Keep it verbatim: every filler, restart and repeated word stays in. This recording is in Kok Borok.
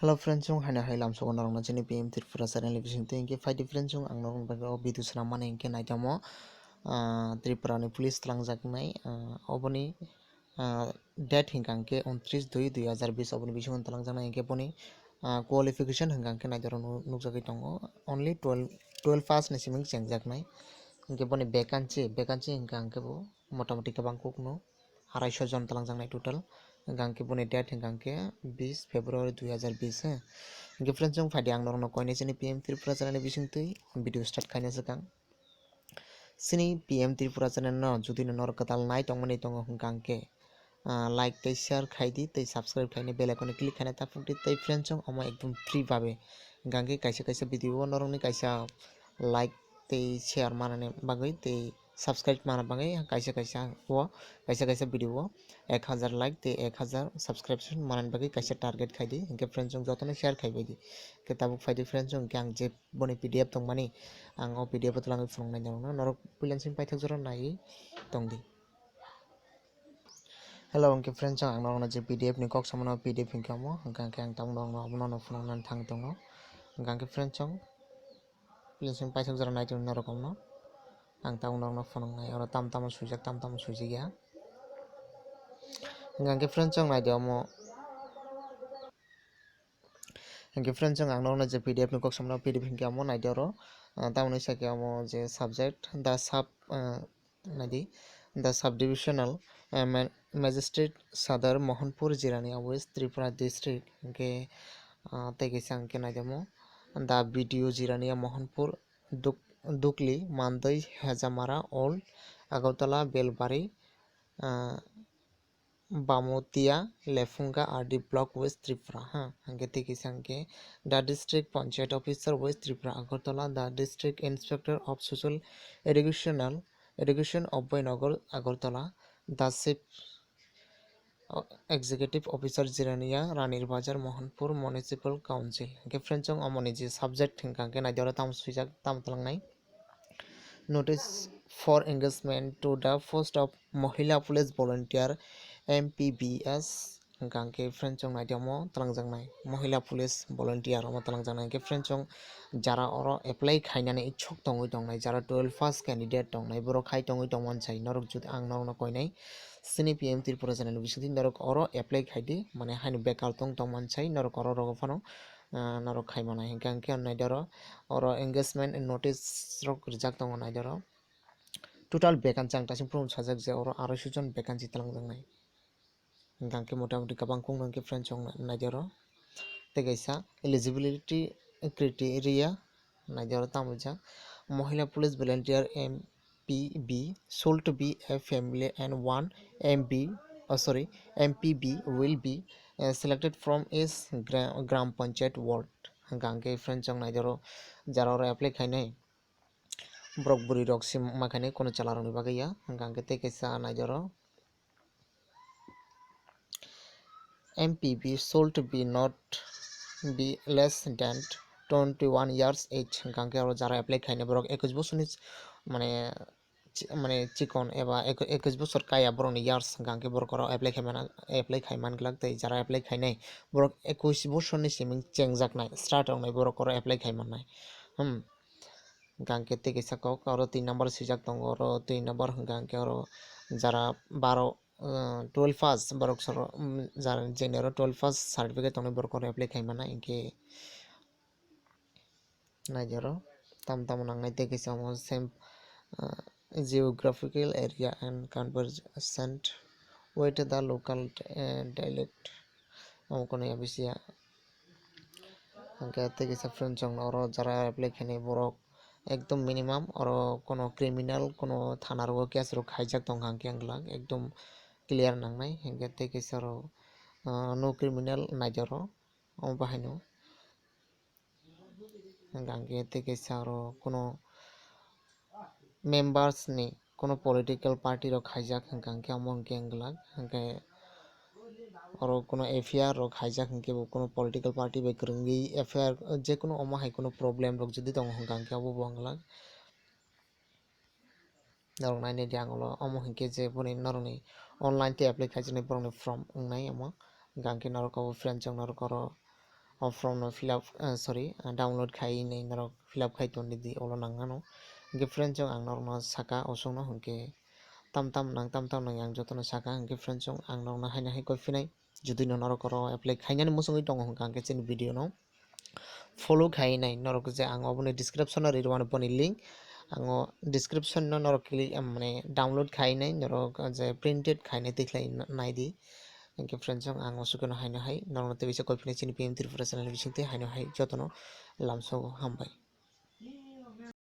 Hello friends, chwng haino hai lamsogo norokno chini P M Tripura channel ni bisingtwi. Hinkhe phaidi friends, chwng ang norokni bagwi o video swnam mani hinkhe naitamo, ah, Tripura ni police twlangjaknai, ah, oboni, ah, date hinkha hinkhe untris dui dui hazar bis oboni bisingo twlangjaknai hinkhe boni, ah, qualification hinkha hinkhe naitoro nu-, nukjagwi tongo, only twelve, twelve pass ni simi chengjaknai. Hinkhe boni vacancy, vacancy hinkha hinkhe bo motamoti kwbang kukno. Arai sho jon twlangjaknai total. Hinkha hinkhe boni date hinkha hinkhe bis February dui hazar bis, he. Hinkhe friends, chwng phaidi ang norokno koinai chini P M Tripura channel ni bisingtwi video start khaina swkang. Chini P M Tripura channel no jodi no norok kwtal nai tongmani tongo hinkha hinkhe, ah, like tei share khaidi tei subscribe khaina bell icon click khaina ta phukdi tei friends, chwng omo ekdom free babe. Hinkha hinkhe kaisa kaisa video o norokni kaisa like tei share manani bagwi tei subscribe mana bagwi kaisa kaisa o, kaisa kaisa video o ek hazar like tei ek hazar subscription manani bagwi kaisa target khaidi. Hinkhe friends, chwng jotono share khaibaidi. Hinkhe tabuk phaidi friends, chwng hinkhe ang je boni P D F tongmani, ang o P D F o twlangwi phunuknai norokno, norok puila simi paithak jora naiwi tongdi. Hello, hinkhe friends, chwng ang norokno je P D F ni kok samano P D F hinkhe omo, hinkha hinkhe ang tabuk norokno obono phunuknani thang tongo. Hinkha hinkhe friends, chwng puila simi paithak jora nai tongdi norok omono. Ang tabuk norokno phunuknai, oro tam tamo swijak, tam tamo swijak ya. Hinkha hinkhe friends, chwng naidi omo. Hinkhe friends, chwng ang norokno je P D F ni kok samano P D F hinkhe omo naidi oro, ah, tamoni sakhe omo je subject, the sub, ah, naidi, the subdivisional, ah, ma-, magistrate Sadar Mohanpur Jirania West Tripura district, hinkhe, ah, tei kaisa hinkhe naidi omo, the B D O Jirania Mohanpur Duk-, Dukli Mandoi Hejamara Old Agartala Belbari, ah, Bamutia Lefunga R D Block West Tripura, ha. Hinkhe tei kaisa hinkhe the District Panchayat Officer West Tripura Agartala, the District Inspector of Social Educational, Education of Boynagar Agartala, the Chief, uh, Executive Officer Jirania Ranir Bazar Mohanpur Municipal Council. Hinkhe friends, chwng omoni je subject hinkha hinkhe naidi oro tamo swijak, tamo twlangnai. Notice for engagement to the post of Mahila Police Volunteer, M P B S. Hinkha hinkhe friends, chwng naidi omo twlangjaknai Mahila Police Volunteer omo twlangjaknai. Hinkhe friends, chwng jara oro apply khainani ichuk tongwi tongnai, jara twelve pass candidate tongnai, borok khai tongwi tongmani sai norok jodi ang norokno koinai chini P M Tripura channel ni bisingtwi norok oro apply khaidi, mane haino bekar tong tongmani sai norok oro rogo phano, ah, norok khai manai. Hinkha hinkhe naidi oro, oro engagement notice rok rijak tongo naidi oro. Total vacancy ang tasing phuru sajak je oro aroiso jon vacancy twlangjaknai. Hinkha hinkhe motamoti kwbang kung hinkhe friends, chwng naidi oro. Tei kaisa eligibility criteria naidi oro tamo rijak. Mahila Police Volunteer M P B should be a family and one M B, oh, sorry, M P B will be, uh, selected from each gra-, Gram Panchayat ward. Hinkha hinkhe friends, chwng naidi oro jara oro apply khainai borok bwrwi rok se ma khainai, kono chwla rokni bagwi ya. Hinkha hinkhe tei kaisa naidi oro. M P B should be not be less than twenty-one years age. Hinkha hinkhe oro jara apply khainai borok ekush bosorni, mane, chi-, mane chikon eba eko-, ekush bosor kaya borokni years hinkha hinkhe borok oro apply khai mana, apply khai man glak tei jara apply khainai borok ekush bosorni simi chengjaknai, start wngnai borok oro apply khai mannai. Hmm. Hinkha hinkhe tei kaisa kok oro tin number swijak tongo, oro tin number hinkha hinkhe oro jara baro, uh, twelve pass borok soro, um, jara jeni oro twelve pass certificate tongnai borok oro apply khai mannai hinkhe naidi oro tam tamo nangnai tei kaisa omo same, uh, geographical area and conversant with the local, uh, dialect. Omo kono ya bisi ya. Hinkhe tei kaisa friend chwng oro jara apply khainai borok ekdom minimum oro kono criminal kono thana rogo case rok khaijak tongkha hinkhe wng glak ekdom clear nangnai hinkhe tei kaisa oro, ah, no criminal naidi oro omo bahaino. Hinkhe tei kaisa oro kono members ni kono political party rok khaijak hinkha hinkhe omo hinkhe wng glak hinkhe oro kono F I R rok khaijak hinkhe bo kono political party bai kwrwngwi F I R jekunu omo hai kono problem rok jodi tongo hinkha hinkhe obo bo wng glak. Norok nainai di ang ulo omo hinkhe je boni norokni online tei apply khaijaknai borokni form wngnai omo hinkha hinkhe norok obo friend chwng norok oro o form no fill up, ah, sorry, ah, download khai nai norok fill up khai tongdi, olo nang nano. Hwnkhe friends, chwng ang norokno saka osongno, hwnkhe tam tam nang, tam tam nang ang jotono saka. Hwnkhe friends, chwng ang norokno haino hai koi phinai, jodi no norok oro apply khainani muchungwi tongo hwnkha, hwnkhe chini video no follow khai nai norok, je ang oboni description o ri rwano boni link, ang o description no norok click, em, mane download khai nai norok, je printed khai nai tei khlai nai di. Hwnkhe friends, chwng ang osukeno haino hai norokno tei bisa koi phinai chini P M Tripura channel bisingtwi haino hai jotono lamsogo, hambai.